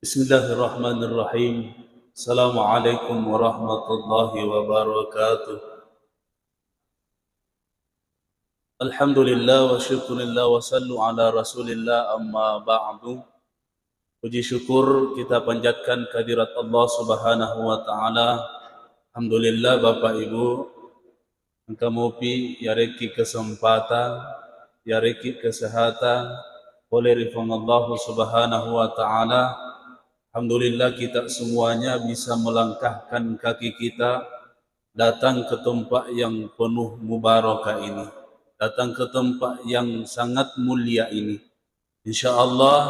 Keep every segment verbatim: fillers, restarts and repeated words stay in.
Bismillahirrahmanirrahim. Assalamualaikum warahmatullahi wabarakatuh. Alhamdulillah wa syukurillah wa sallu ala rasulillah, amma ba'du. Puji syukur kita panjatkan kehadirat Allah Subhanahu wa Ta'ala. Alhamdulillah, Bapak Ibu, engka mopi yarekki kesempatan, yarekki kesehatan, pole ri Puang Allah Subhanahu wa Ta'ala. Alhamdulillah, kita semuanya bisa melangkahkan kaki kita datang ke tempat yang penuh mubarakah ini, datang ke tempat yang sangat mulia ini. Insya Allah,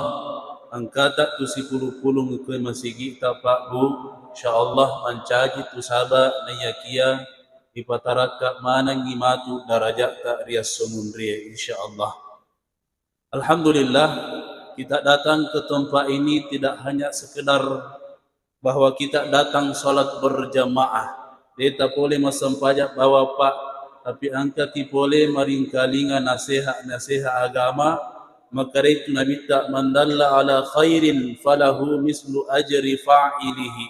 engkata tu sipulung-pulung ke masigi ta, Pak, Bu. Insya Allah, mancaji tu saba naiyakia ipatarakka manengi matu darajat ta riassomunrie, insya Allah. Alhamdulillah, kita datang ke tempat ini tidak hanya sekedar bahwa kita datang salat berjamaah. Deta pole massempajang bawa, Pak, tapi engkaki pole maringkalinga nasehat-nasehat agama. Maka itu Nabitta, "Man dalla ala khairin falahu mislu ajri fa'ilihi."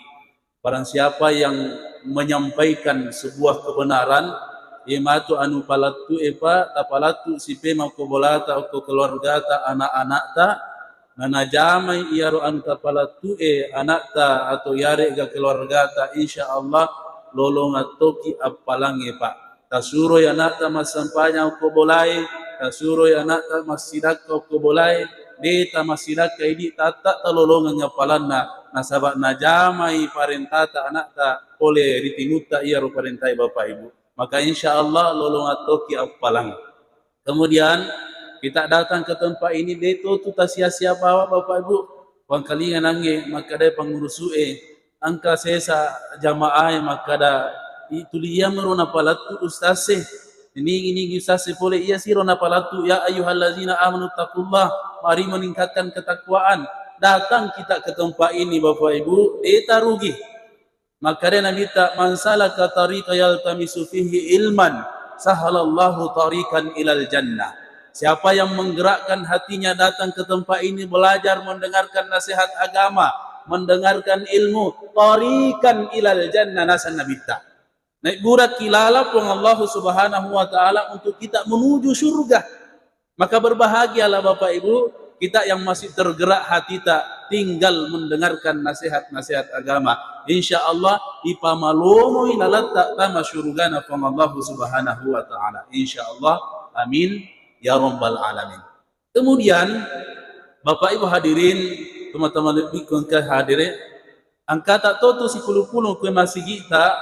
Barang siapa yang menyampaikan sebuah kebenaran, iye matu anu palettu e, Pak, tapalettu sipema ko bolata, ko keluargata, anak-anakta, nanajamai iyaro anu tapalettu e anakta atau yarega keluargata, insya Allah lolongang toki appalangnge, Pak. Tasuroi anakta massempajang ko bolae, tasuroi anakta massidakka ko bolae, de tamassidakka idi tatta talolongang appalanna, nasaba najamai parentata anakta pole ri timutta iyaro parentae Bapak Ibu. Maka insya Allah lolongang toki appalang. Kemudian kita datang ke tempat ini, de to tu tasia-sia bawa, Bapak Ibu. Wangkalinga nange makkadai pangurusu e, engka sesa jamaah e makkada, "I, tuli iya mero napalettu ustaz e. Nigi-nigi ustaz e pole iya siro napalettu." Ya ayyuhallazina amanu taqullah, mari meningkatkan ketakwaan. Datang kita ke tempat ini, Bapak Ibu, de tarugi. Makkeda Nabitta, "Man salaka tariqa yaltamisu fihi ilman, sahalallahu tariqan ilal jannah." Siapa yang menggerakkan hatinya datang ke tempat ini belajar mendengarkan nasihat agama, mendengarkan ilmu, tariqan ilal jannah, naseng Nabitta. Naik burak kilala Puang Allah Subhanahu wa Ta'ala untuk kita menuju surga. Maka berbahagialah Bapak Ibu, kita yang masih tergerak hatita tinggal mendengarkan nasihat-nasihat agama. Insya Allah, ipamalomoi lalatta tama surgana Puang Allah Subhanahu wa Ta'ala. Insya Allah, amin ya rabbal alamin. Kemudian, Bapak Ibu hadirin, teman-teman lebih ke hadirin, Engkata totu sipulung-pulung kue masigita,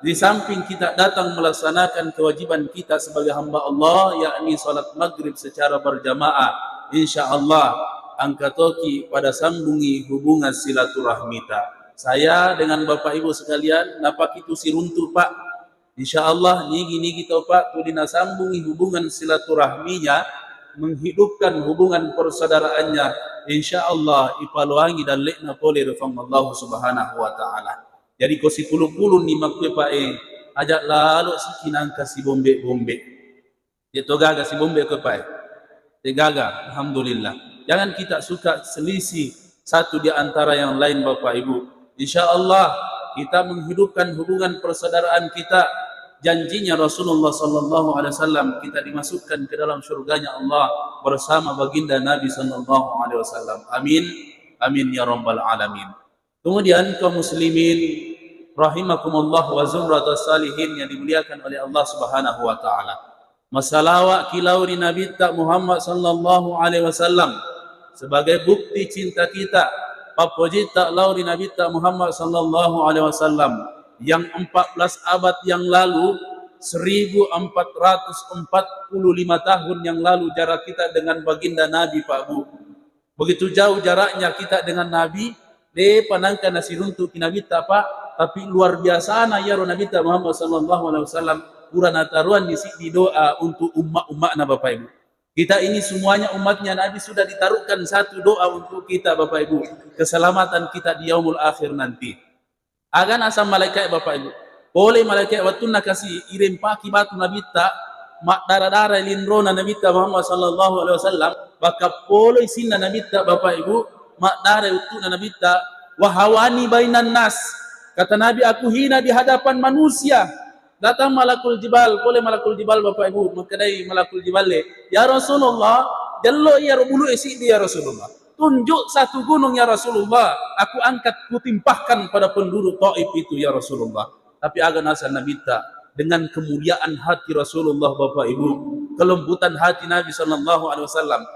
di samping kita datang melaksanakan kewajiban kita sebagai hamba Allah, yakni salat maghrib secara berjamaah, insya Allah engka toki pada sambungi hubungan silaturahmita. Saya dengan Bapak Ibu sekalian, napakitu siruntu, Pak. Insya Allah, nigi-nigi tau, Pak, tuli nasambungi hubungan silaturahminya, menghidupkan hubungan persaudaraannya, insya Allah ipaloangi dalle'na pole ri Puang Allah Subhanahu wa Ta'ala. Jadi ko sipulung-pulung ni makkue, Pak, e, aja lalo siki nangka sibombe-bombe. Ye to gaga sibombe ko, Pak, e. Te gaga, alhamdulillah. Jangan kita suka selisih satu di antara yang lain, Bapak Ibu. Insya Allah kita menghidupkan hubungan persaudaraan kita. Janjinya Rasulullah sallallahu alaihi wasallam, kita dimasukkan ke dalam surganya Allah bersama baginda Nabi sallallahu alaihi wasallam. Amin. Amin ya rabbal alamin. Kemudian kaum muslimin rahimakumullah wa zumratus salihin yang dimuliakan oleh Allah Subhanahu wa taala. Massalawa ki lao ri Nabitta Muhammad sallallahu alaihi wasallam sebagai bukti cinta kita, pappojitta lao ri Nabitta Muhammad sallallahu alaihi wasallam yang empat belas abad yang lalu, seribu empat ratus empat puluh lima tahun yang lalu jarak kita dengan baginda Nabi, Pak Bu. Begitu jauh jaraknya kita dengan Nabi, depa nangka nasiruntuki Nabitta, Pak, tapi luar biasana iyaro Nabitta Muhammad sallallahu alaihi wasallam, pura nataruanni siddi doa untuk umma-umma'na, Bapak Ibu. Kita ini semuanya umatnya Nabi sudah ditaruhkan satu doa untuk kita, Bapak Ibu, keselamatan kita di yaumul akhir nanti. Aga nasang malaika'e, Bapak Ibu. Pole malaika'e wettunna kasi irempaki batu Nabitta, maddara-dara linrona Nabitta Muhammad sallallahu alaihi wasallam, bakka poloi sinna Nabitta, Bapak Ibu, Maddare wettu'na Nabitta, "Wahawani bainan nas." Kata Nabi, "Aku hina di hadapan manusia." Datang Malakul Jibal, pole Malakul Jibal, Bapak Ibu, makkedai Malakul Jibal, "Ya Rasulullah, jello iyaro bulu'e siddi, ya Rasulullah. Tunjuk satu gunung, ya Rasulullah, aku angkat, kutimpahkan pada penduduk Taif itu, ya Rasulullah." Tapi aga naseng Nabitta, dengan kemuliaan hati Rasulullah, Bapak Ibu, kelembutan hati Nabi sallallahu alaihi wasallam.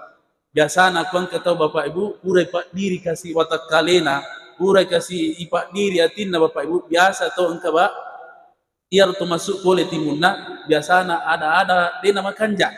Biasana ko engka tau, Bapak Ibu, purai paddiri kasi watakkalena, purai kasi ipaddiri atinna, Bapak Ibu, biasa tau engka, Pak, iyaro to massu pole timunna, biasana ada-ada de namakanja.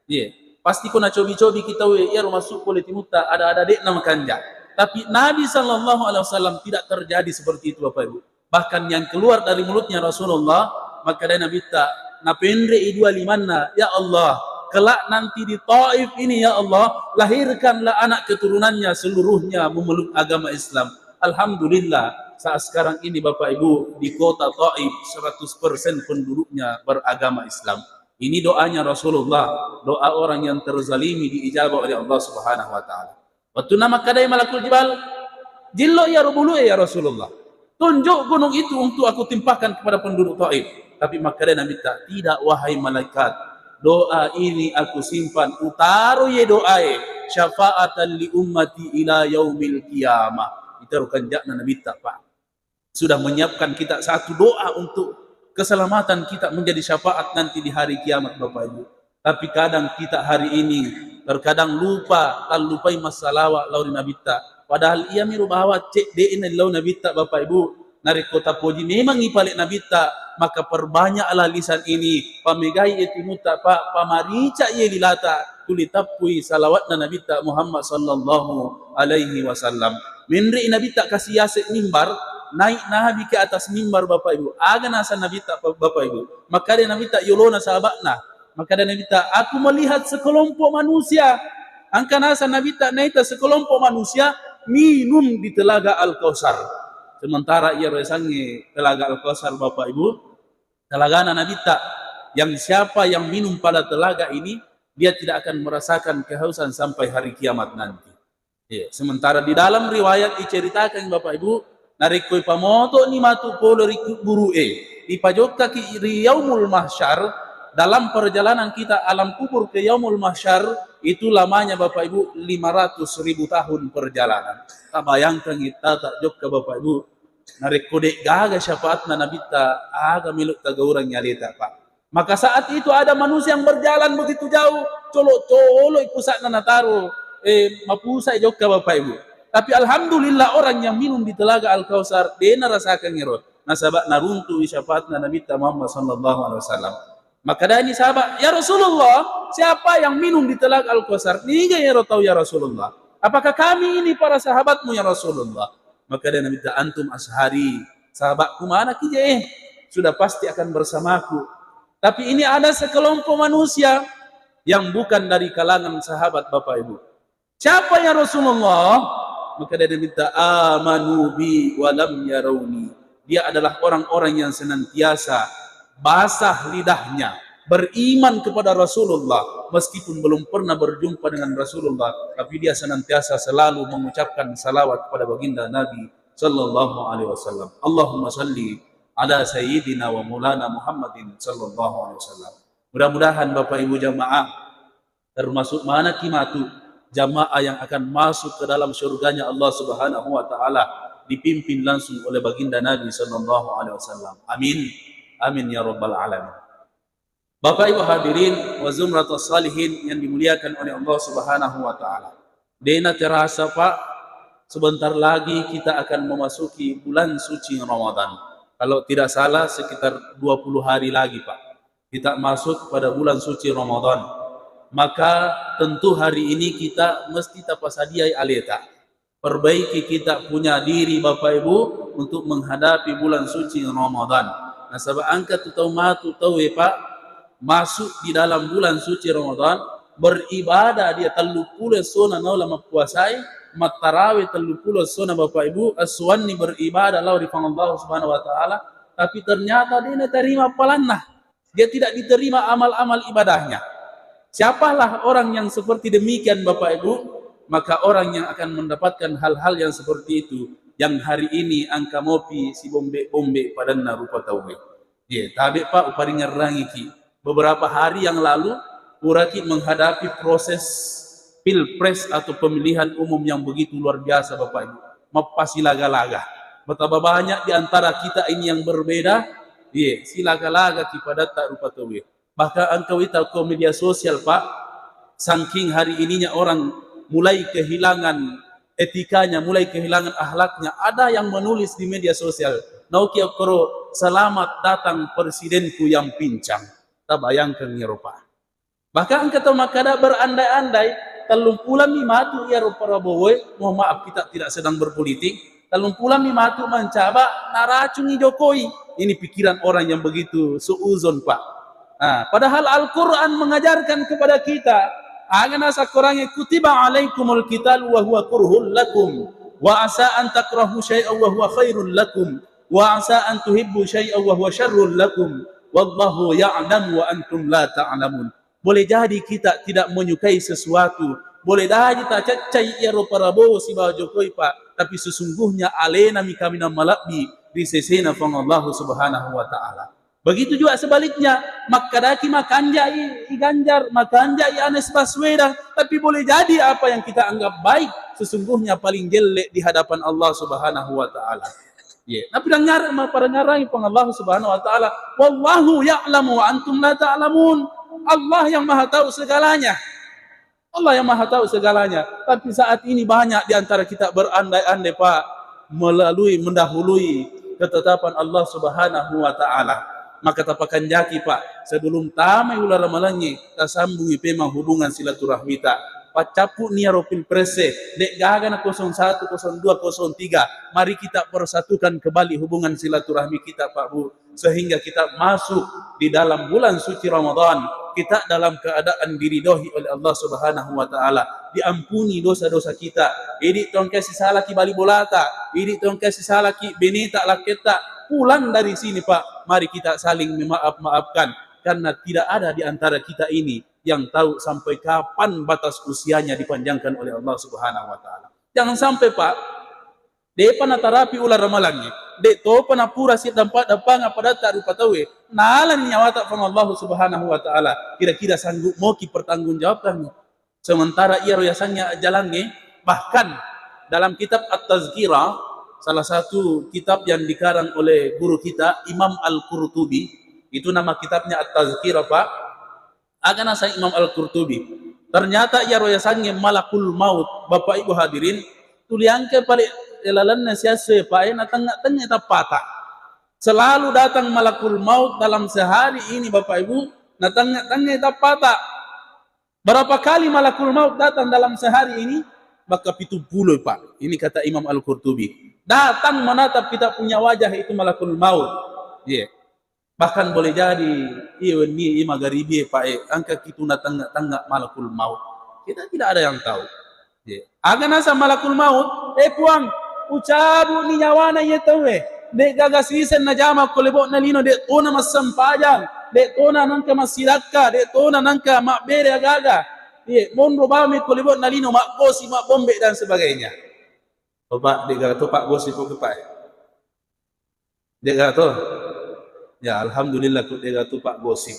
Iye, pasti ko nacobi-cobi kita we, iyaro massu pole timutta, ada-ada de namakanja. Tapi Nabi sallallahu alaihi wasallam tidak terjadi seperti itu, Bapak Ibu. Bahkan yang keluar dari mulutnya Rasulullah, makkeda Nabitta, napenre'i dua limanna, "Ya Allah, kelak nanti di Taif ini, ya Allah, lahirkanlah anak keturunannya seluruhnya memeluk agama Islam." Alhamdulillah, saat sekarang ini, Bapak Ibu, di kota Taif seratus persen penduduknya beragama Islam. Ini doanya Rasulullah, doa orang yang terzalimi diijabah oleh Allah Subhanahu wa Ta'ala. Wettunna makkedai Malakul Jibal, "Jillo iyaro bulu'e, ya Rasulullah. Tunjuk gunung itu untuk aku timpahkan kepada penduduk Taif." Tapi makkedai Nabitta, "Tidak, wahai malaikat. Doa ini aku simpan, utaro ye doae, syafaatan li ummati ila yaumil qiyamah." Itu rukan jakna Nabitta, Pak. Sudah menyiapkan kita satu doa untuk keselamatan kita, menjadi syafaat nanti di hari kiamat, Bapak Ibu. Tapi kadang kita hari ini terkadang lupa, tallupai massalawa lao ri Nabitta. Padahal iyami rubawa cedde'na lao Nabitta, Bapak Ibu. Narekko tapoji memangngi pale Nabitta, maka perbanyaklah lisan ini, pamegai ye timutta, Pak, pamarica ye lilata, tuli tappui salawatna Nabitta Muhammad sallallahu alaihi wasallam. Menre'i Nabitta kasi yase mimbar, naik Nabi ke atas mimbar, Bapak Ibu. Aga naseng Nabitta, Bapak Ibu? Makkeda Nabitta yolona sahaba'na. Makkeda Nabitta, "Aku melihat sekelompok manusia." Engka naseng Nabitta naita sekelompok manusia minum di Telaga Al-Kautsar. Sementara iyaro yasengnge Telaga Al-Kautsar, Bapak Ibu, telagana Nabitta, yang siapa yang minum pada telaga ini, dia tidak akan merasakan kehausan sampai hari kiamat nanti. Iya, sementara di dalam riwayat diceritakan, Bapak Ibu, narekko ipamoto'ni matu pole ri kuburu'e, ipajokkaki ri yaumul mahsyar, dalam perjalanan kita alam kubur ke yaumul mahsyar, itu lamanya, Bapak Ibu, lima ratus ribu tahun perjalanan. Tabayangkan ittata jokka, Bapak Ibu, narekko de'gaga syafaatna Nabitta, aga melo tagaurangngi aleta, Pak? Maka saat itu ada manusia yang berjalan begitu jauh, colo'-colo' pusatna nataro, eh, mapusa jokka, Bapak Ibu. Tapi alhamdulillah, orang yang minum di Telaga Al-Kautsar, de narasakan ero. Nasaba naruntu'i syafaatna Nabitta Muhammad sallallahu alaihi wasallam. Makkedani sahabat, "Ya Rasulullah, siapa yang minum di Telaga Al-Kautsar? Niga ero tau, ya Rasulullah? Apakah kami ini para sahabatmu, ya Rasulullah?" Makkeda Nabitta, "Antum ashabi, sahabatku manakki je, eh, sudah pasti akan bersamaku. Tapi ini ada sekelompok manusia yang bukan dari kalangan sahabat, Bapak Ibu." "Siapa, ya Rasulullah?" Makkeda Nabitta, "Amanu bi wa lam yarauni." Dia adalah orang-orang yang senantiasa basah lidahnya, beriman kepada Rasulullah, meskipun belum pernah berjumpa dengan Rasulullah, tapi dia senantiasa selalu mengucapkan salawat kepada baginda Nabi sallallahu alaihi wasallam. Allahumma salli ala sayyidina wa maulana Muhammadin sallallahu alaihi wasallam. Mudah-mudahan, Bapak Ibu jamaah, termasuk manakki matu jamaah yang akan masuk ke dalam surganya Allah Subhanahu wa Ta'ala, dipimpin langsung oleh baginda Nabi sallallahu alaihi wasallam. Amin. Amin ya rabbal alamin. Bapak Ibu hadirin wa zumratus salihin yang dimuliakan oleh Allah Subhanahu wa Ta'ala. Dena terasa, Pak, sebentar lagi kita akan memasuki bulan suci Ramadan. Kalau tidak salah, sekitar dua puluh hari lagi, Pak, kita masuk pada bulan suci Ramadan. Maka tentu hari ini kita mesti tapasadiai aleta. Perbaiki kita punya diri, Bapak Ibu, untuk menghadapi bulan suci Ramadan. Nasaba engka tu tau matu tau e, Pak, masuk di dalam bulan suci Ramadan, beribadah dia telluppulo essona naola mappuasai, mattarawe telluppulo essona, Bapak Ibu, essoanni beribadah lao ri Puang Allah Subhanahu wa Ta'ala, tapi ternyata de natarima appalanna. Dia tidak diterima amal-amal ibadahnya. Siapalah orang yang seperti demikian, Bapak Ibu? Maka orang yang akan mendapatkan hal-hal yang seperti itu, yang hari ini engka mopi sibombe-bombe padanna rupa tauwe. Ye, tabe, Pak, uparingerrangiki. Beberapa hari yang lalu, puraki menghadapi proses pilpres atau pemilihan umum yang begitu luar biasa, Bapak Ibu. Mappasilaga-laga. Betapa banyak di antara kita ini yang berbeda, ye, silaga-laga ki padatta rupa tauwe. Bahkan engka wita ko media sosial, Pak, saking hari ininya orang mulai kehilangan etikanya, mulai kehilangan akhlaknya. Ada yang menulis di media sosial, "Nauki okkoro, selamat datang presidenku yang pincang." Tabayangkan iyaro, Pak. Bahkan engka tau makkada berandai-andai, tellumpulammi matu iyaro Prabowo, mohon maaf, kita tidak sedang berpolitik, tellumpulammi matu mancaba, naracungi Jokowi. Ini pikiran orang yang begitu suuzon, Pak. Nah, padahal Al-Quran mengajarkan kepada kita, aga nasakkorangnge, "Kutiba alaikumul qitalu wa huwa kurhul lakum, wa asa an takrahu syai'an wa huwa khairul lakum, wa asa an tuhibbu syai'an wa huwa syarrul lakum, wallahu ya'lamu wa antum la ta'lamun." Boleh jadi kita tidak menyukai sesuatu, boleh jadi tacaccai iyaro Prabowo sibawa Jokowi, Pak, tapi sesungguhnya alenami kaminang malebbi ri sesena Puang Allahu Subhanahu wa Ta'ala. Begitu juga sebaliknya, makkadaki makanja i, i Ganjar, makanja i Anies Baswedan, tapi boleh jadi apa yang kita anggap baik sesungguhnya paling jelek di hadapan Allah Subhanahu wa Ta'ala. Ye, napidengar-, mapadengarangi Puang Allah Subhanahu wa Ta'ala, "Wallahu ya'lamu wa antum la ta'lamun." Allah yang Maha Tahu segalanya. Allah yang Maha Tahu segalanya. Tapi saat ini banyak di antara kita berandai-andai, Pak, melalui, mendahului ketetapan Allah Subhanahu wa Ta'ala. Maka tapakanjaki, Pak, sebelum tamai uleng ramalangnge, tasambungi pemang hubungan silaturahmita. Paccappu ni aro pilpresse, de gaga na kosong satu, kosong dua, kosong tiga. Mari kita persatukan kembali hubungan silaturahmi kita, Pak, Bu, sehingga kita masuk di dalam bulan suci Ramadan, kita dalam keadaan diridhoi oleh Allah Subhanahu wa Ta'ala, diampuni dosa-dosa kita. Idi tongke sisalaki bali bolata, idi tongke sisalaki beneta, lakketta, pulang dari sini, Pak. Mari kita saling memaaf-maafkan, karena tidak ada di antara kita ini yang tahu sampai kapan batas usianya dipanjangkan oleh Allah Subhanahu wa Ta'ala. Jangan sampai, Pak, depa natarapi uleng ramalangnge, de topa napura siddampa-dampangeng padatta rupa tauwe, nalani nyawata Puang Allah Subhanahu wa Ta'ala. Kira-kira sanggup moki pertanggungjawabkan? Sementara iyaro yasengnge ajjalangnge, bahkan dalam kitab At-Tazkirah, salah satu kitab yang dikarang oleh guru kita, Imam Al-Qurtubi, itu nama kitabnya At-Tazkirah, Pak. Aga naseng Imam Al-Qurtubi, ternyata iyaro yasengnge malakul maut, Bapak Ibu hadirin, tuli engka pale lalenna siassoe, Pak, e, natengnga-tengnga tappata. Selalu datang malakul maut dalam sehari ini, Bapak Ibu, natengnga-tengnga tappata. Berapa kali malakul maut datang dalam sehari ini? Maka pitu puluh, Pak. Ini kata Imam Al-Qurtubi. Datang menatap kita punya wajah itu malakul maut. Iya. Bahkan boleh jadi, iya wenni, iya magharibi, Pak, e, engka ki tu natengnga-tengnga malakul maut. Kita tidak ada yang tahu. Iya. Aga naseng malakul maut, "Eh, Puang, ucabu ni nyawana iye tauwe. De gaga siseng najama ko lebo'na lino, de tona massempajang, de tona nengka massidakka, de tona nengka mabbere aga-aga. Iye, monro bawammi ko lebo'na lino, maggosip, mabbombe dan sebagainya." Oh, Pak, de gaga to, Pak, gosip ko, Pak, e. De'ga to? Ya, alhamdulillah, ku de'ga to, Pak, gosip.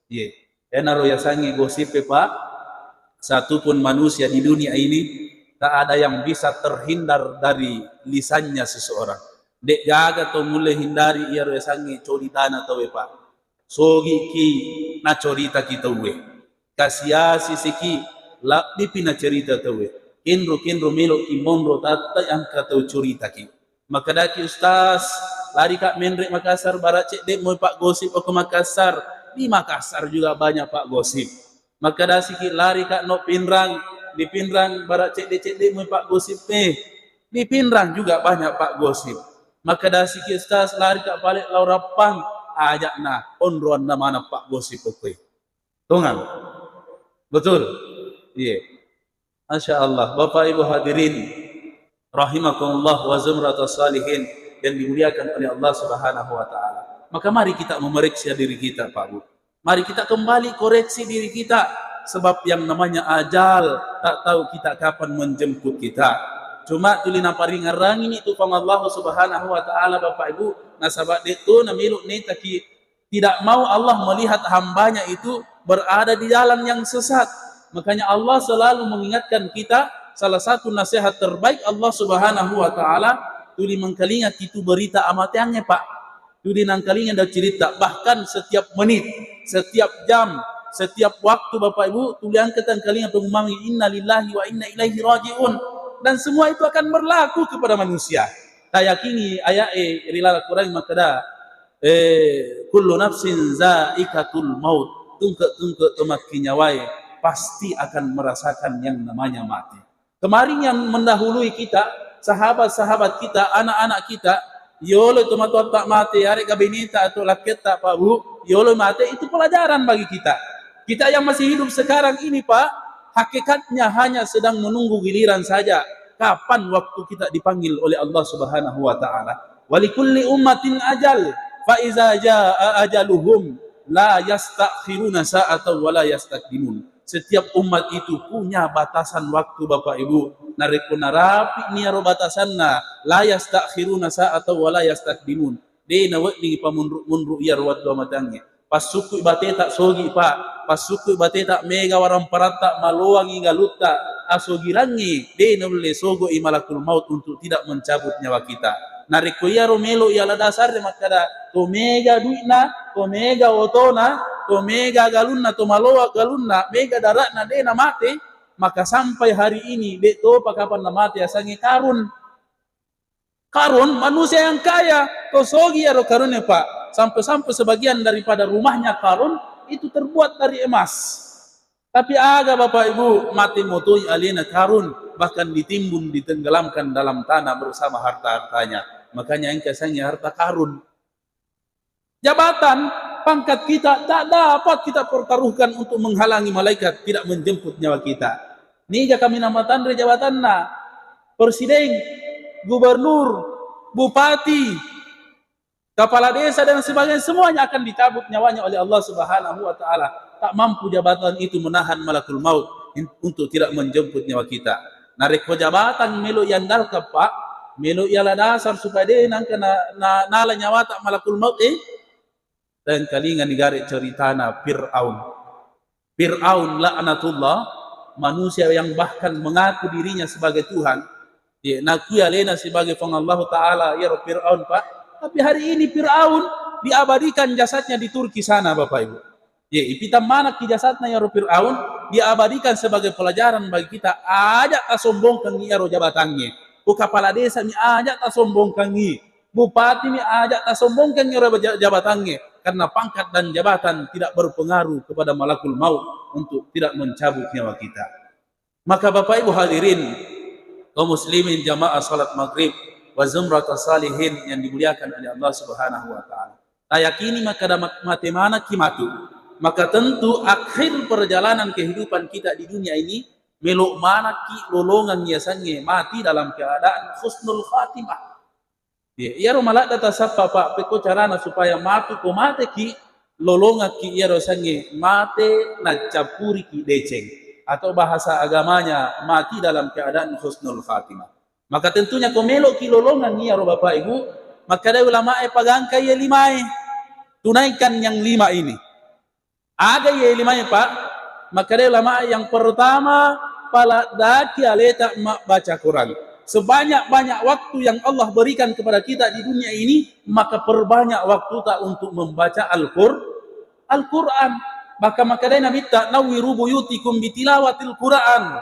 Iye. Enaro yasengnge gosip e, Pak. Satupun manusia di dunia ini tak ada yang bisa terhindar dari lisannya seseorang. De'gaga to mulle hindari iyaro yasengnge coritana tauwe, Pak. Sogiki nacoritaki tauwe. Kasi-asi siki, labbipi nacerita tauwe. Kenro-kenro melo'ki monro tatta engka tau curitaki. Makkedaki, "Ustaz, larika menre Makassar, bara cedde moi paggosip okko Makassar." Di Makassar juga banyak paggosip. Makkedasiki, "Larika no Pinrang, di Pinrang bara cedde-cedde moi paggosip e." Di Pinrang juga banyak paggosip. Makkedasiki, "Ustaz, larika pale lao Rappang." Aja'na, onroanna maneng paggosip okkoe. Tongang. Betul? Iya. Masya Allah, Bapak Ibu hadirin rahimakumullah wa zumratus salihin yang dimuliakan oleh Allah Subhanahu wa Ta'ala. Maka mari kita memeriksa diri kita, Pak Bu. Mari kita kembali koreksi diri kita. Sebab yang namanya ajal, tak tahu kita kapan menjemput kita. Cuma tuli naparingerrangi itu Puang Allah Subhanahu wa Ta'ala, Bapak Ibu, nasaba de'to namelo netaki, tidak mau Allah melihat hambanya itu berada di jalan yang sesat. Makanya Allah selalu mengingatkan kita, salah satu nasihat terbaik Allah Subhanahu wa Ta'ala, tuli mengkalinga itu berita amateangnge, Pak. Tuli nangkalinga dau cerita, bahkan setiap menit, setiap jam, setiap waktu, Bapak Ibu, tuli angka tangkalinga pengumuman, "Inna lillahi wa inna ilaihi raji'un." Dan semua itu akan berlaku kepada manusia. Tayakini ayat e ri laleng Quran makkeda, eh, "Kullu nafsin zaikatul maut." Tungke-tungke to makkinyawae pasti akan merasakan yang namanya mati. Kemarin yang mendahului kita, sahabat-sahabat kita, anak-anak kita, yolo tomatoatta mate, arega beneta atau lakketta, Pak Bu, yolo mate, itu pelajaran bagi kita. Kita yang masih hidup sekarang ini, Pak, hakikatnya hanya sedang menunggu giliran saja. Kapan waktu kita dipanggil oleh Allah Subhanahu wa Ta'ala? "Walikulli ummatin ajal, fa iza jaa ajaluhum, la yastakhiruna sa'atan wa la yastaqdimun." Setiap umat itu punya batasan waktu, Bapak Ibu. Narekko narapi'ni iyaro batasanna, la yastakhiruna sa'atan wa la yastaqdimun. De' nawedding pamunru-munru iyaro wettu amateangnge. Passukkui bateta sogi, Pak. Passukkui bateta mega waramparatta, maloangi galutta, asogirangngi, de' naulle sogoi malakul maut untuk tidak mencabut nyawa kita. Narekko iyaro melo iya ladasarre makkeda, to mega dui'na, to mega otona, to mega galunna, to maloa galunna, mega dara'na de' namate, maka sampai hari ini de' topa kapan namate asengnge Karun. Karun manusia yang kaya, to sogi iyaro Karunna, Pak. Sampai-sampai sebagian daripada rumahnya Karun itu terbuat dari emas. Tapi aga, Bapak Ibu, mate motoi alena Karun, bahkan ditimbun, ditenggelamkan dalam tanah bersama harta-hartanya. Makanya engka asengnge harta Karun. Jabatan, pangkat kita tak dapat kita pertaruhkan untuk menghalangi malaikat tidak menjemput nyawa kita. Niga kaminang matanre jabatanna, presiden, gubernur, bupati, kepala desa dan sebagainya, semuanya akan dicabut nyawanya oleh Allah Subhanahu wa Ta'ala. Tak mampu jabatan itu menahan malakul maut in-, untuk tidak menjemput nyawa kita. Narekko jabatan melo iandalkan, Pak, melo iala dasar supaya de' nangka na, na, nala nyawata malakul maut, eh, tengkalinga ni gare ceritana Fir'aun. Fir'aun laknatullah, manusia yang bahkan mengaku dirinya sebagai Tuhan, ya, nakui alena sebagai Puang Allah Ta'ala, iyaro Fir'aun, Pak. Tapi hari ini Fir'aun diabadikan jasadnya di Turki sana, Bapak Ibu. Ye, ipitang manakki jasadna iyaro Fir'aun, diabadikan sebagai pelajaran bagi kita. Aja' tasombongkangngi iyaro jabatangnge. Ko kepala desa mi aja' tasombongkangngi. Bupati mi aja' tasombongkangngi iyaro ja-, jabatangnge. Karena pangkat dan jabatan tidak berpengaruh kepada malakul maut untuk tidak mencabut nyawa kita. Maka Bapak Ibu hadirin, kaum muslimin jamaah salat maghrib, wa zumratus salihin yang dimuliakan oleh Allah Subhanahu wa Ta'ala. Tayakini makkeda ma-, mate manakki matu, maka tentu akhir perjalanan kehidupan kita di dunia ini melo manakki lolongeng yasengnge mati dalam keadaan husnul khatimah. Iya, iyaro maladda tasappa, Pak, pekko carana supaya matu ko mateki, lolongekki iyaro sengnge mate naccappuriki deceng, atau bahasa agamanya mati dalam keadaan husnul khatimah. Maka tentunya ko meloki lolongeng iyaro Bapak Ibu, makkedai ulamae pagangkai iye limae, tunaikan yang lima ini. Aga iye limae, Pak? Makkedai ulama, yang pertama, paladdaki aleta mabbaca Quran. Sebanyak-banyak waktu yang Allah berikan kepada kita di dunia ini, maka perbanyak waktuta untuk membaca Al-Qur-, Al-Quran. Maka makkedai Nabitta, "Nawwiru buyutikum bitilawatil Quran."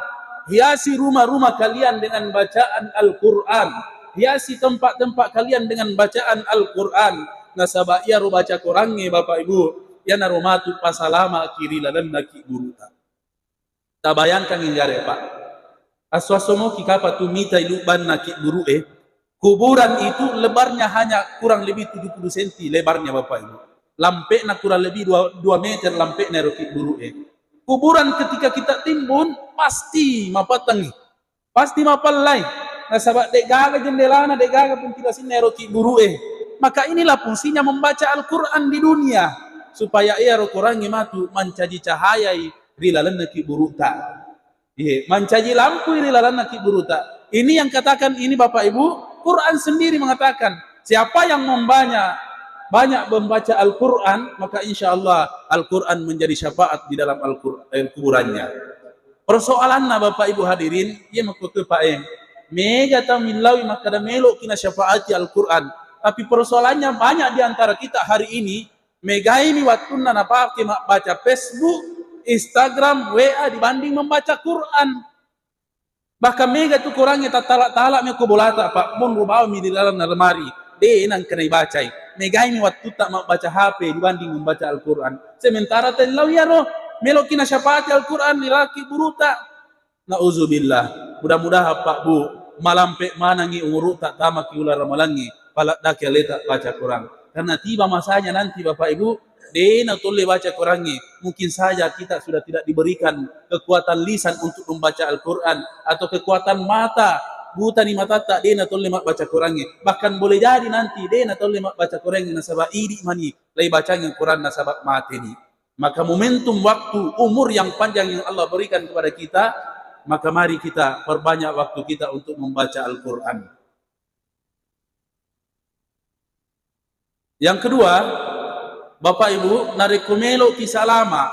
Hiasi rumah-rumah kalian dengan bacaan Al-Quran. Hiasi tempat-tempat kalian dengan bacaan Al-Quran. Nasaba iyaro baca Qurangnge, Bapak Ibu, iyanaro matu pasalamaki ri lalenna kibburuta. Tabayangkangngi gare, Pak. Asso-asso moki kapang tu mitai lubbanna kibburu'e. Kuburan itu lebarnya hanya kurang lebih tujuh puluh senti lebarnya, Bapak Ibu. Lampe'na kurang lebih dua, dua meter lampe'na ero kibburu'e. Kuburan ketika kita timbun pasti mapatengngi. Pasti mapellai. Nasaba de'gaga jendelana, de'gaga ventilasinna ero kibburu'e. Maka inilah fungsinya membaca Al-Quran di dunia. Supaya iyaro Qurangnge matu mancaji cahayai ri lalenna kibburuta. Iya, mancaji lampui ri lalenna kibburuta. Ini yang katakan ini, Bapak Ibu, Quran sendiri mengatakan, siapa yang membanyak, banyak membaca Al-Quran, maka insya Allah Al-Quran menjadi syafaat di dalam Al-Qur-, eh, kuburannya. Persoalanna, Bapak Ibu hadirin, iya makkuttu, Pak, eh, mega tau millaui makkada meloki nasyafaati Al-Quran. Tapi persoalannya, banyak di antara kita hari ini megaimi wattunna napake mabbaca Facebook, Instagram, W A dibanding membaca Quran. Bahkan mega tu Qurangnge tattala-tala mi ko bolata, Pak, monro bawang mi di dalam lemari. De nangkana ibacai. Megaimi wattutta mabbaca H P dibanding membaca Al-Quran. Sementara tellau iyaro meloki nasyafaati Al-Quran ri laki buruta. Nauzubillah. Mudah-mudahan, Pak, Bu, malampe manangi umuruta, tamaki uleng ramalangnge, paleddaki aleta baca Quran. Karena tiba masanya nanti, Bapak Ibu, de natolle baca Qurangnge. Mungkin saja kita sudah tidak diberikan kekuatan lisan untuk membaca Al-Quran atau kekuatan mata, butani matatta, de natolle mabbaca Qurangnge. Bahkan boleh jadi nanti de natolle mabbaca Qurangnge nasaba idi mani lai bacangi Quran nasaba mateni. Maka momentum waktu, umur yang panjang yang Allah berikan kepada kita, maka mari kita perbanyak waktu kita untuk membaca Al-Quran. Yang kedua, Bapak Ibu, narekko meloki salama,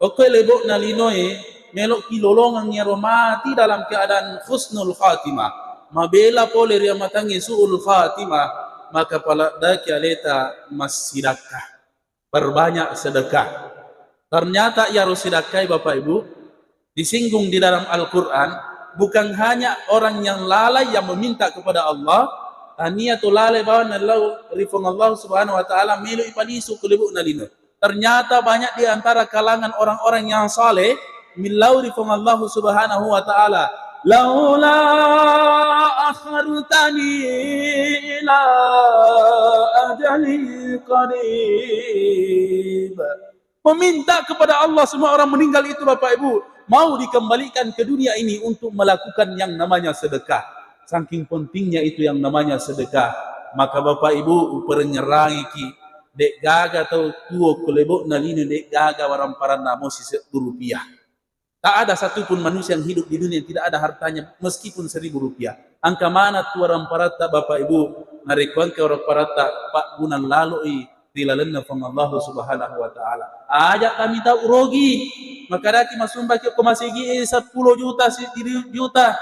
okko lebo'na linoe, meloki lolongeng iyaro mati dalam keadaan husnul khatimah, mabela pole ri amatangnge su'ul khatimah, maka paleddaki aleta massidakka. Perbanyak sedekah. Ternyata iyaro sedekah, Bapak Ibu, disinggung di dalam Al-Quran, bukan hanya orang yang lalai yang meminta kepada Allah, tania tu lalai bawang nallau ri Puang Allah Subhanahu wa Ta'ala, melo ipalisu ku lebo'na lino. Ternyata banyak di antara kalangan orang-orang yang saleh millau ri Puang Allah Subhanahu wa Ta'ala, "Laula akhartani ila ajalin qarib." Meminta kepada Allah, semua orang meninggal itu, Bapak Ibu, mau dikembalikan ke dunia ini untuk melakukan yang namanya sedekah. Saking pentingnya itu yang namanya sedekah, maka, Bapak Ibu, uparengngerangiki, de'gaga tau tuo ku lebo'na lino de'gaga waramparanna mo sisebbu rupiah. Tak ada satupun manusia yang hidup di dunia yang tidak ada hartanya meskipun seribu rupiah. Engka maneng tu waramparatta, Bapak Ibu, narekko engka waramparatta, paggunang laloi ri lalenna Puang Allah Subhanahu wa Ta'ala. Aja kami tau rugi, makadaki masumbaki ko masigi sepuluh juta, si-, juta.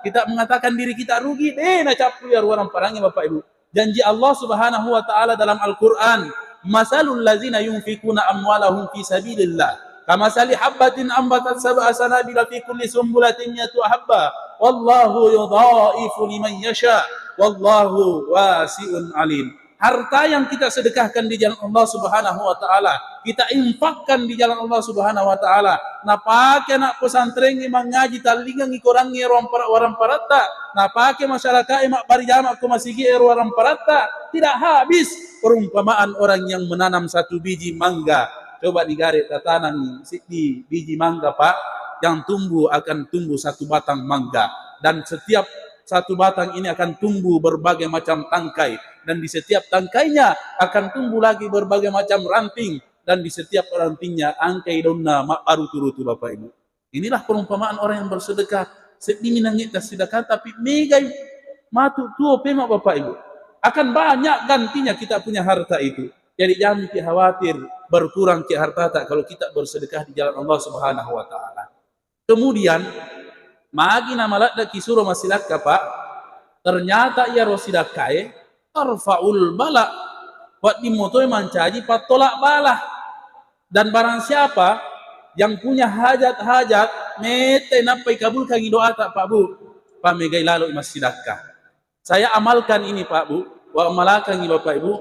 Kita mengatakan diri kita rugi, de nacappu iyaro waramparangnge, Bapak Ibu. Janji Allah Subhanahu wa Ta'ala dalam Al-Quran, "Masalul lazina yunfikuna amwalahum fi sabilillah, kamasali habbatin ambatat sab'a sanabila fi kulli sumbulatin mi'atu habba, wallahu yudha'ifu liman yasha, wallahu wasi'un alim." Harta yang kita sedekahkan di jalan Allah Subhanahu wa Ta'ala, kita infakkan di jalan Allah Subhanahu wa Ta'ala, napake anak pesantrengnge mangaji, tallingengngi korangnge ruang para-, warang paratta, napake masyarakae mabbari jama ko masigi e ruang paratta, tidak habis. Perumpamaan orang yang menanam satu biji mangga. Coba digare tatanang siddi biji mangga, Pak, yang tumbuh akan tumbuh satu batang mangga. Dan setiap satu batang ini akan tumbuh berbagai macam tangkai. Dan di setiap tangkainya akan tumbuh lagi berbagai macam ranting. Dan di setiap rantingnya engkai daunna mabbarutu-rutu, Bapak Ibu. Inilah perumpamaan orang yang bersedekah. Seddi minangi tassedekah, tapi megai matu tuo pema, Bapak Ibu. Akan banyak gantinya kita punya harta itu. Jadi jangan ki khawatir berkurang ki hartata kalau kita bersedekah di jalan Allah Subhanahu wa Ta'ala. Kemudian, magi namaleddeki suro massidakka, Pak, ternyata iyaro sidakkae tarfaul bala, wedding motoi mancaji pattolak bala. Dan barang siapa yang punya hajat-hajat, mette nappa ikabulkangi doata, Pak, Bu, pamegai lalo massidakka. Saya amalkan ini, Pak, Bu, wa amalakangi, Bapak Ibu,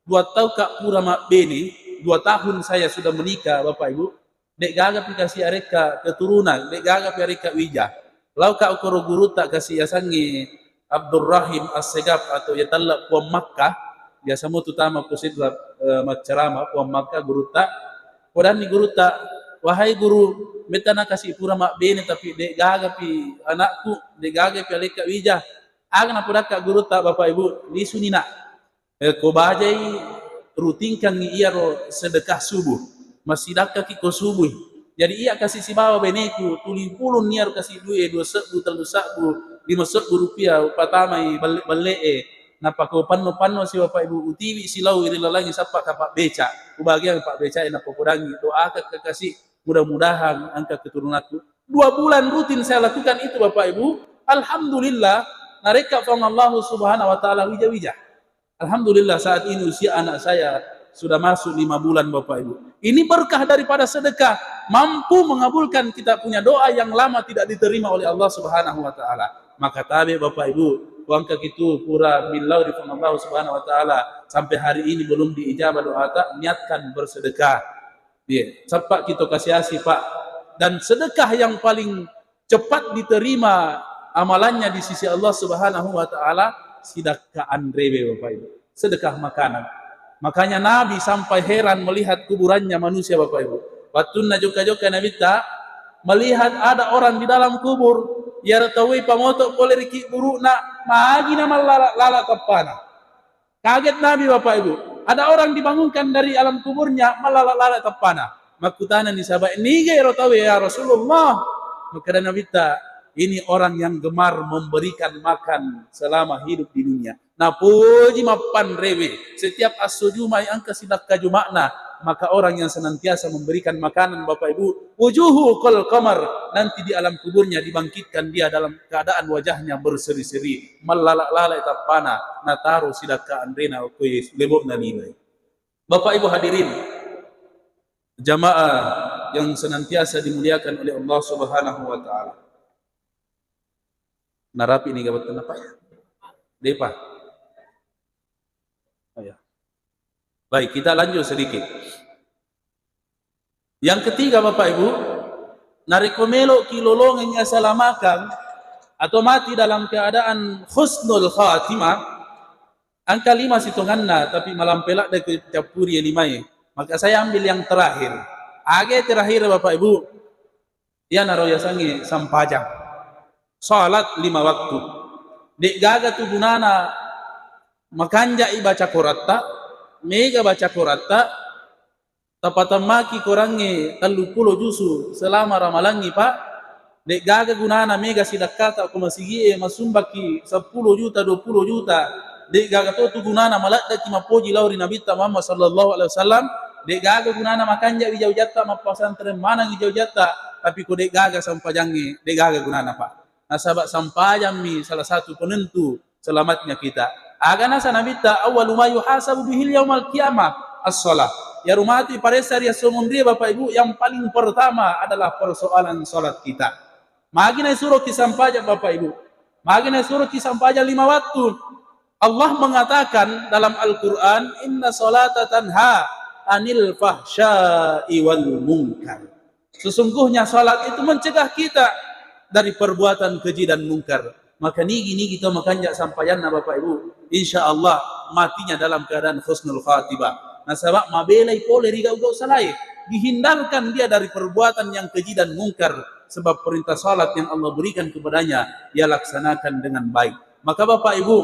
dua tau ka pura mabbene, dua tahun saya sudah menikah, Bapak Ibu, de'gaga pi kasi arekka keturunan, de'gaga pi arekka wija. Lauka ukoro gurutta kasi yasengnge Abdurrahim Assegaf atau yatella Puang Makkah, biasa mo tu tama ko sidra, eh, maccarama Puang Makkah gurutta. Podanni gurutta, "Wahai guru, metta na kasi pura mabbene tapi de'gaga pi anakku, de'gaga pi alekka wija." Aga napodakka gurutta, Bapak Ibu, lisuni nak. Eh, ko bajai rutinkangngi iyaro sedekah subuh. Massidakkaki ko subuh. Jadi iya kasi sibawa beneku, tuli pulung niaro kasi due, dua sebbu, tellu sebbu, lima sebbu rupiah upatamai belle-, belle'e. Nappa ko panno-panno si Bapak Ibu, utiwi silau ri lalangi sappa ka Pak Beca. Kubagiang Pak Beca e napopodangi, doakan ke kasi, mudah-mudahan engka keturunanku. Dua bulan rutin saya lakukan itu Bapak Ibu. Alhamdulillah, narekka Puang Allahu Subhanahu wa Ta'ala wija-wija. Alhamdulillah, saat ini usia anak saya sudah masuk lima bulan, Bapak Ibu. Ini berkah daripada sedekah, mampu mengabulkan kita punya doa yang lama tidak diterima oleh Allah Subhanahu wa Ta'ala. Maka tabe, Bapak Ibu, kuangka kitu pura millau ri Puang Allah Subhanahu wa Ta'ala, sampai hari ini belum diijabah doata, niatkan bersedekah. Iya, sappa kito kasi-asi, Pak. Dan sedekah yang paling cepat diterima amalannya di sisi Allah Subhanahu wa Ta'ala, sidakka anrewe, Bapak Ibu. Sedekah makanan. Makanya Nabi sampai heran melihat kuburannya manusia, Bapak Ibu. Wattunna jokka-jokka Nabitta, melihat ada orang di dalam kubur, iyaro tauwe pamoto pole ri kiburu'na, magi na mallala-lala teppana. Kaget Nabi, Bapak Ibu. Ada orang dibangunkan dari alam kuburnya, mallala-lala teppana. Makkutanani sahabat, "Niga ero tauwe, ya Rasulullah?" Makkeda Nabitta, "Ini orang yang gemar memberikan makan selama hidup di dunia." Napoji mappanrewe. Setiap asso Juma'i engka sidakka Juma'na, maka orang yang senantiasa memberikan makanan, Bapak Ibu, wujuhu kal qamar, nanti di alam kuburnya dibangkitkan dia dalam keadaan wajahnya berseri-seri, mallala-lala tappana, nataro sidakka anrena okkoe lebo'na linoe. Bapak Ibu hadirin, jamaah yang senantiasa dimuliakan oleh Allah Subhanahu wa Ta'ala. Narapi ni gabattenna, Pak? Depa. Oh, ya. Baik, kita lanjut sedikit. Yang ketiga, Bapak Ibu, narekko meloki lolongengngi asalamakang atau mati dalam keadaan husnul khatimah, engka lima sitonganna, tapi malampe ladde ku cappuri limae. Maka saya ambil yang terakhir. Age terakhir, Bapak Ibu, iyanaro yasengnge sampajang. Salat lima waktu. De'gaga tu gunana makanja'i baca koratta, mega baca koratta, tapatammaki korangnge telluppulo juzu selama ramalangngi, Pak. De'gaga gunana mega sidakkata ko masigi'e, masumbakki seppulo juta, dua puluh juta. De'gaga to tu gunana maleddeki mappoji lao ri Nabitta Muhammad sallallahu alaihi wasallam. De'gaga gunana makanja wija-wijatta, mappasantren maneng wija-wijatta, tapi ko de'gaga sampajangnge, de'gaga gunana, Pak. Nasaba sampajammi salah satu penentu selamatnya kita. Aga nasa Nabitta, "Awwalu ma yuhasabu bihil yaumal qiyamah as-shalah." Iyaro matu iparessa ri esso monrie, Bapak Ibu, yang paling pertama adalah persoalan salat kita. Magi naisuroki sampajang, Bapak Ibu? Magi naisuroki sampajang lima waktu? Allah mengatakan dalam Al-Quran, "Inna salata tanha anil fahsya'i wal munkar." Sesungguhnya salat itu mencegah kita dari perbuatan keji dan mungkar. Maka nigi-nigi to makanja sampajanna, Bapak Ibu, insya Allah matinya dalam keadaan husnul khatibah. Nasaba mabelai pole ri gau-gau salae, dihindarkan dia dari perbuatan yang keji dan mungkar, sebab perintah salat yang Allah berikan kepadanya, ia laksanakan dengan baik. Maka Bapak Ibu,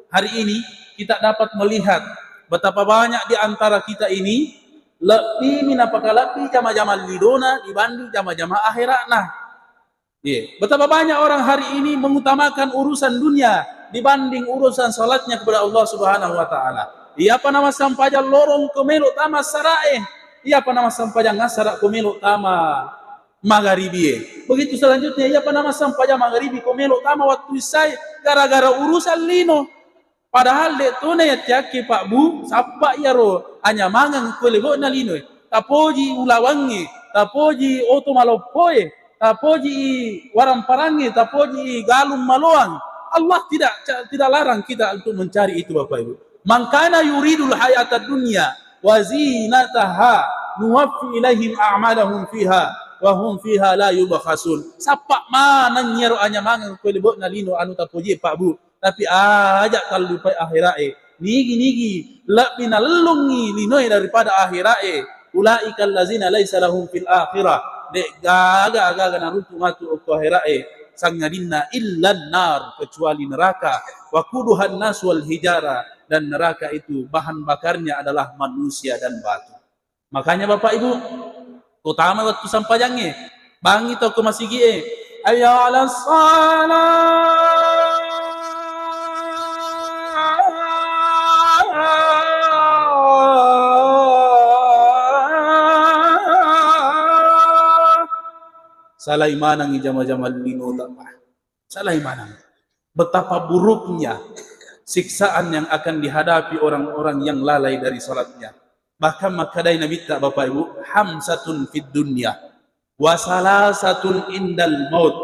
hari ini kita dapat melihat betapa banyak di antara kita ini lebbi mi napakalebbi jama-jama lidona dibanding jama-jama akhiratna. Iya, betapa banyak orang hari ini mengutamakan urusan dunia dibanding urusan salatnya kepada Allah Subhanahu wa Ta'ala. Iyapa namassampajang lorong ko melo tama sarae, iyapa namassampajang asara ko melo tama magaribie. Begitu selanjutnya, iyapa namassampajang magaribi ko melo tama wattu isai gara-gara urusan lino. Padahal de' tona yattiakke, Pak Bu, sappa iyaro anyamangeng ko lebo'na linoe. Tapoji ulawangnge, tapoji oto maloppoe, tapoji waramparangnge, tapoji galung maloang. Allah tidak, tidak larang kita untuk mencari itu, Bapak Ibu. "Man kana yuridul hayatad dunya wa zinataha nuwaffi ilaihim a'malahum fiha wa hum fiha la yubkhasun." Sappa maneng iyaro anyamangeng ko lebo'na lino anu tapoji, Pak Bu. Tapi aja kallupai akhira'e. Nigi-nigi lebbi nalellungngi linoe daripada akhira'e. Ulaika allazina laisa lahum fil akhirah. De'gaga aga-aga naruntu matu okko akhira'e. Sangadinna illan nar, kecuali neraka. Waquduhan nas wal hijara, dan neraka itu bahan bakarnya adalah manusia dan batu. Makanya Bapak Ibu, Ko tama wettu sampajangnge, bangngi tau ko masigi'e, "Hayya 'alas shalah." Salai manengngi jama-jama linota, Pak. Salai maneng. Betapa buruknya siksaan yang akan dihadapi orang-orang yang lalai dari salatnya. Bahkan makkedai Nabitta, Bapak Ibu, "Khamsatun fid dunya, wa salasatun indal maut,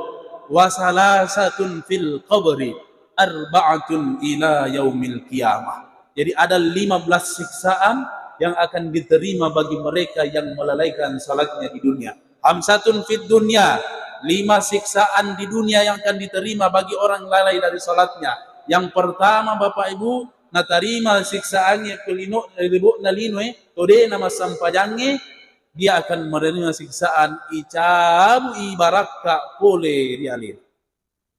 wa salasatun fil qabri, arba'atun ila yaumil qiyamah." Jadi ada lima belas siksaan yang akan diterima bagi mereka yang melalaikan salatnya di dunia. Khamsatun fid dunya, lima siksaan di dunia yang akan diterima bagi orang lalai dari salatnya. Yang pertama, Bapak Ibu, natarima siksaangnge ko lino, eh, ribo'na linoe, to de' namassempajangnge, dia akan menerima siksaan, icabu'i barakka pole ri alena.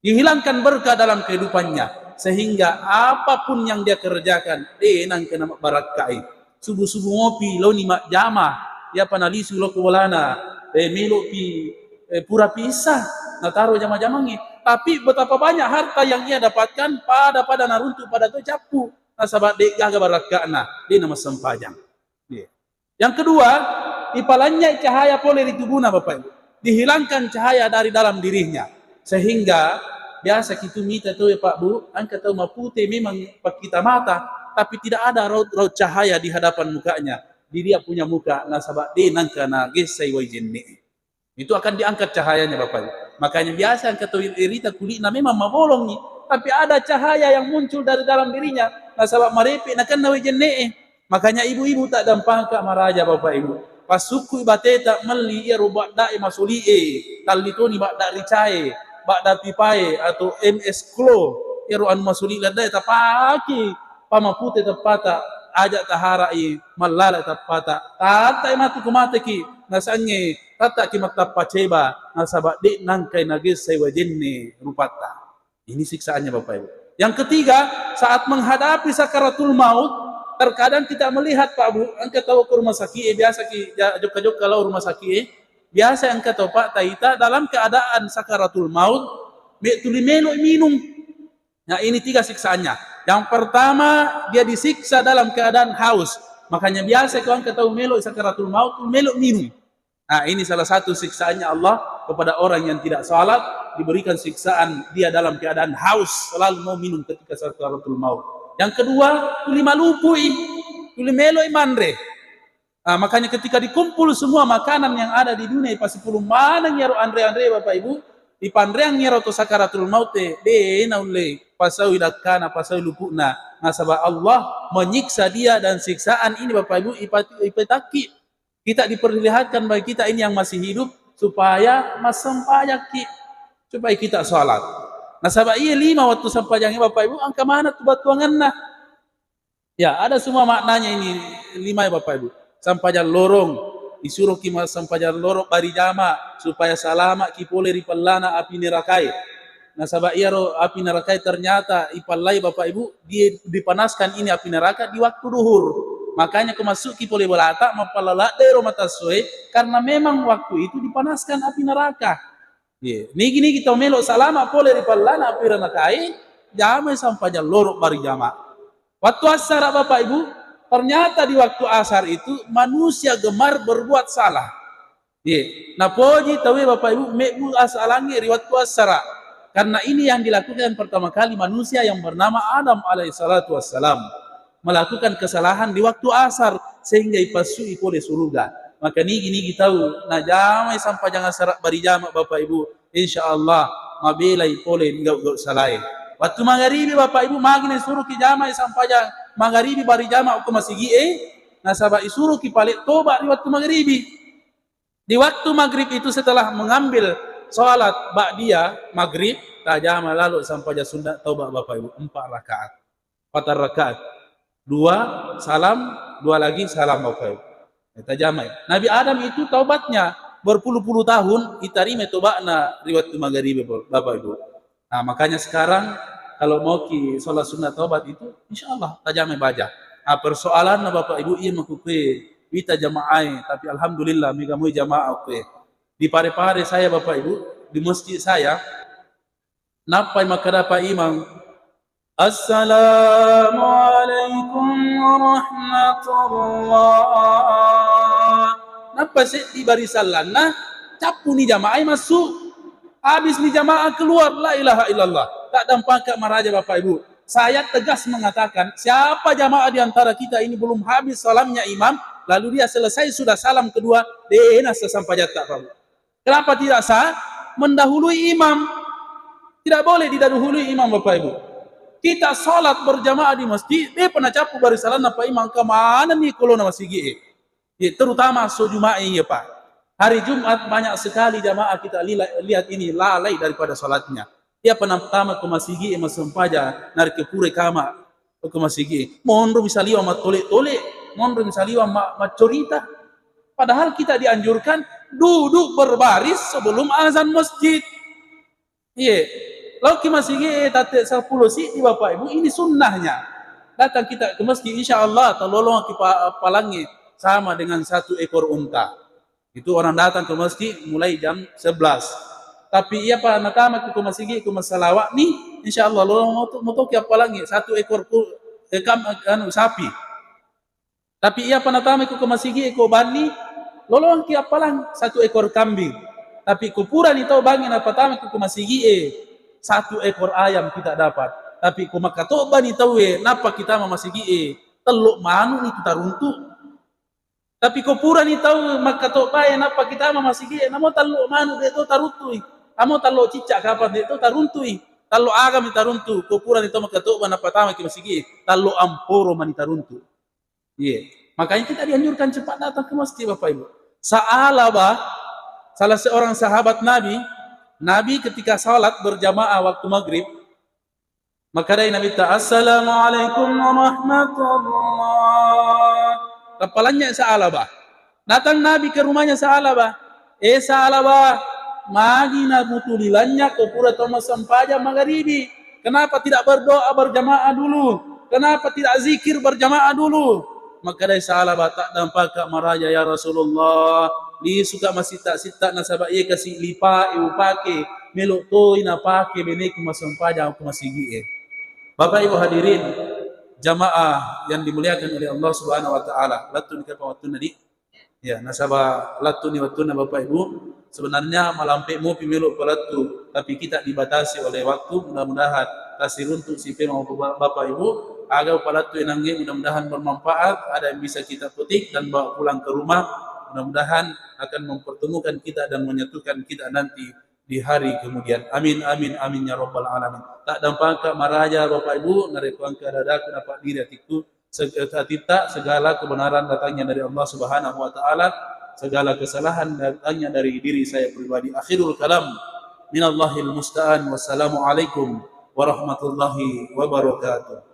Dihilangkan berkah dalam kehidupannya, sehingga apapun yang dia kerjakan, de' nangka namabbarakkai. Subuh-subuh mopi, laoni majjama, iyapa nalisu lao ko bolana, eh, melopi, eh, purapi issa, nataro jama-jamangnge. Tapi betapa banyak harta yang ia dapatkan, pada-pada naruntu' pada to cappu, nasaba' de' gaga barakka'na, de' namassempajang. Iya. Yang kedua, ipalannyai cahaya pole ri tubuna, Bapak Ibu. Dihilangkan cahaya dari dalam dirinya. Sehingga biasa kitu mita tau, Pak Bu, engka tau mapute memang pakkita mata, tapi tidak ada raut-raut cahaya di hadapan mukanya, di dia punya muka, nasaba' de' nangka nagessai wai jenne'e. Itu akan diangkat cahayanya, Bapak Ibu. Makanya biasa engka tau irita kuli'na memang mabolongngi, tapi ada cahaya yang muncul dari dalam dirinya, nasaba' marepe' nakenna wai jenne'e. Makanya ibu-ibu taddampengka maraja, Bapak Ibu. Passukku'i bateta melli iyaro badda'e masoli'e, talli toni badda' ricae, badda' pipae atau M S Clo, iyaro anu masoli' laddae tapake pamapute teppata, aja' tahara'i mallala teppata. Tatta'i matu ko mateki, nasangnge tatta'ki mattappa ceba, nasaba' de' nangkai nagessai wajenne rupatta. Ini siksaannya, Bapak Ibu. Yang ketiga, saat menghadapi sakaratul maut, terkadang kita melihat, Pak Bu, engka tau ke rumah sakit, eh, biasa ki ja-, jokka-jokka lao rumah sakit, eh, biasa engka tau, Pak, taita dalam keadaan sakaratul maut, me-, tuli melo minum. Nah, ini tiga siksaannya. Yang pertama, dia disiksa dalam keadaan haus. Makanya biasa ko engka tau melo sakaratul maut, melo minum. Nah, ini salah satu siksaannya Allah kepada orang yang tidak salat, diberikan siksaan dia dalam keadaan haus, selalu mau minum ketika sakaratul maut. Yang kedua, tuli malupui, tuli meloi manre. Nah, makanya ketika dikumpul semua makanan yang ada di dunia, pasipulung maneng iyaro anre-anre, Bapak Ibu, dipanreang iyaro to sakaratul maut e, de naulle pasaui dakkana, pasaui lupu'na. Nasaba Allah menyiksa dia dan siksaan ini, Bapak Ibu, ipati-, ipatakki. Kita diperlihatkan bagi kita ini yang masih hidup supaya massempajakki, supaya kita salat. Nasaba iya lima wettu sempajangnge, Bapak Ibu, engka maneng tu battuangenna. Ya, ada semua maknanya ini lima ya, Bapak Ibu. Sampajang lorong, disuruhki massampajang lorong bari jama supaya salama'ki pole ri pellana api nerakae. Nasaba iyaro api nerakae ternyata ipallai, Bapak Ibu, di-, dipanaskan ini api neraka di waktu duhur. Makanya ko masukki pole bolata, mappalala ladde ro matassoe, karena memang waktu itu dipanaskan api neraka. Iya. Nigi-nigi tau melo salama pole ri pellana api nerakae, jamai sampajang loro bari jama. Waktu asar, Bapak Ibu, ternyata di waktu asar itu manusia gemar berbuat salah. Iya. Napoji tauwe, Bapak Ibu, mebbu asalangnge ri waktu asara. Karena ini yang dilakukan pertama kali manusia yang bernama Adam alaihissalatu wassalam. Melakukan kesalahan di waktu asar sehingga ipassui pole suruga. Maka nigi-nigi tau najamai sampajang asara bari jama, Bapak Ibu, insya Allah mabelai pole gau-gau salae. Waktu magaribi, Bapak Ibu, magina suruhki jamai sampajang magaribi bari jama ko masigi'e, nasaba isuruhki pale toba ri waktu magaribi. Di waktu maghrib itu, setelah mengambil salat ba'diyah maghrib, tajama lalo sampajang sunna tauba, Bapak Ibu, empat rakaat. Empat rakaat. Dua salam, dua lagi salam, Bapak Ibu. Ya, tajamai. Nabi Adam itu taubatnya berpuluh-puluh tahun, itarima toba'na ri waktu maghrib, Bapak Ibu. Nah, makanya sekarang kalau mau ki sholat sunnah taubat itu, insya Allah tajamai baja. Nah, persoalanna, Bapak Ibu, iya makukue wita jamaae, tapi alhamdulillah mega moi jamaah oke. Di Pare-Pare saya, Bapak Ibu, di masjid saya, nappai makkada Pak Imam, "Assalamualaikum warahmatullah." Nappa seddi barisallanna, cappuni jamaah masuk. Habis ni jamaah keluar, la ilaha illallah. Tak dampaka maraja, Bapak Ibu. Saya tegas mengatakan, siapa jamaah di antara kita ini belum habis salamnya imam, lalu dia selesai sudah salam kedua, dena sesampajatta, Pak Ibu. Kenapa tidak sah? Mendahului imam. Tidak boleh didahului imam, Bapak Ibu. Kita salat berjamaah di masjid, de pernah capu barisalanna Pak Imam, kemana nih kolona masigi e? Ya, terutama so Jumat ini, Pak. Hari Jumat banyak sekali jamaah kita lila-, lihat ini lalai daripada salatnya. Iya pernah pertama ke masigi e, masempaja, narik ke pure kama. Okko masigi. Monro misaliwa mattole-tole, monro misaliwa ma-, maccorita. Padahal kita dianjurkan duduk berbaris sebelum azan masjid. Iye. Laoki masigi, eh, tatte seppulo siddi, Bapak Ibu, ini sunnahnya. Datang kita ke masjid, insya Allah, talolong ki pa-, palangi sama dengan satu ekor unta. Itu orang datang ke masjid mulai jam sebelas. Tapi iya pa natama ku ke masigi ku masalawat ni, insya Allah lo moto, motoki appalangi satu ekor ku, eh, kam-, anu, sapi. Tapi iya pa natama ku ke masigi ku banni, lolongki appalang satu ekor kambing. Tapi ku purani tau bangi napatama ku ke masigi e, satu ekor ayam kita dapat. Tapi ku makatobani tau e, nappa kita ma masigi e, tello manu ni kita runtu. Tapi ko purani tau makkatobbae nappa kitama masigi e, namo tallo manu de to taruntui. Amo tallo cicca kapang de to taruntui. Tallo agami taruntu. Ko purani tau makkatobba nappa tama ki masigi e, tallo amporo mani taruntu. Iye. Makanya kita dianjurkan cepat datang ke masjid, Bapak Ibu. Sa'alabah, salah seorang sahabat Nabi, Nabi ketika salat berjamaah waktu maghrib, makkedai Nabitta, "Assalamualaikum warahmatullah." Tappalanya Sa'alabah. Datang Nabi ke rumahnya Sa'alabah. "Eh Sa'alabah, magi nabutu lilanya ko pura to massempajang magaribi? Kenapa tidak berdoa berjamaah dulu? Kenapa tidak zikir berjamaah dulu?" Makkedai Sa'alabah, "Taddampaka maraja ya Rasulullah, lisuka masitta-sitta nasaba iye kasi lipa e upake, melo toi napake beneku massempajang ko masigi e." Bapak Ibu hadirin, jamaah yang dimuliakan oleh Allah Subhanahu wa Ta'ala, lettu ni kapang wattunna di? Ya, nasaba lettu ni wattunna, Bapak Ibu. Sebenarnya malampe mopi melo palettu, tapi kita dibatasi oleh waktu. Mudah-mudahan tasiruntu si pemang Bapak Ibu, aga palettu enangnge, mudah-mudahan bermanfaat, ada yang bisa kita petik dan bawa pulang ke rumah. Mudah-mudahan akan mempertemukan kita dan menyatukan kita nanti di hari kemudian. Amin, amin, amin ya rabbal alamin. Taddampaka maraja Bapak Ibu, narekko engka dadaku napaddiri atikku, se-, atitta, segala kebenaran datangnya dari Allah Subhanahu wa Ta'ala, segala kesalahan datangnya dari diri saya pribadi. Akhirul kalam, minallahil musta'an. Wassalamualaikum warahmatullahi wabarakatuh.